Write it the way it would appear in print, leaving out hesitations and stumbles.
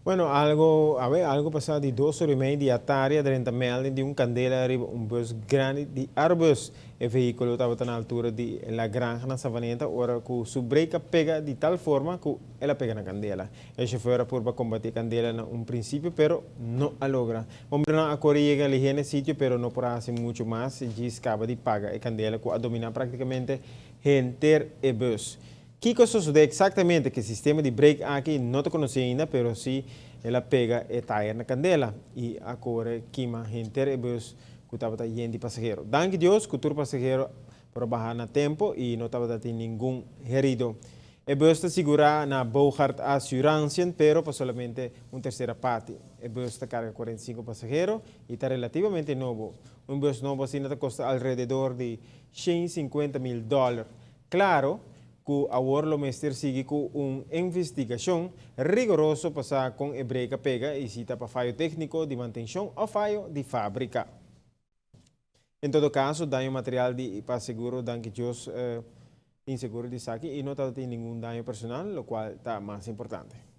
Bueno, algo, a ver, algo pasa di 2'30 di atardi, drenta melding di un candela riba un bus grandi di Arubus. E vehiculo tabata na altura di La Granja na Savaneta, ora cu su brake a pega di tal forma cu el a pega na candela. E chauffeur a purba combati candela na un principio, pero no a logra. Bomberonan a core yega na e sitio, pero no por haci mucho mas, djis caba di paga e candela cu a domina practicamente henter e bus. Kico a sucede exactamente cu e sistema di brake aki no ta conoci ainda, pero si el a pega e tire na candela y a core kima henter e bus cu tabata yen di pasahero. Danki Dios cu tur pasahero por a baha na tempo y no tabatin ningun herido. E bus ta sigura na Bogart Assurantie, pero pa solamente un tercera parti. E bus ta carga 45 pasahero y ta relativamente nobo. Un bus nobo asina ta costa alrededor di 150 mil dollar. Claro cu awor lo mester sigui cu un investigacion riguroso pa sa con e brake a pega y si ta pa fayo tecnico di mantencion of fayo di fabrica. En todo caso, daño material di pa seguro, danki Dios, tin seguro di esaki y no tin ningun daño personal, locual ta mas importante.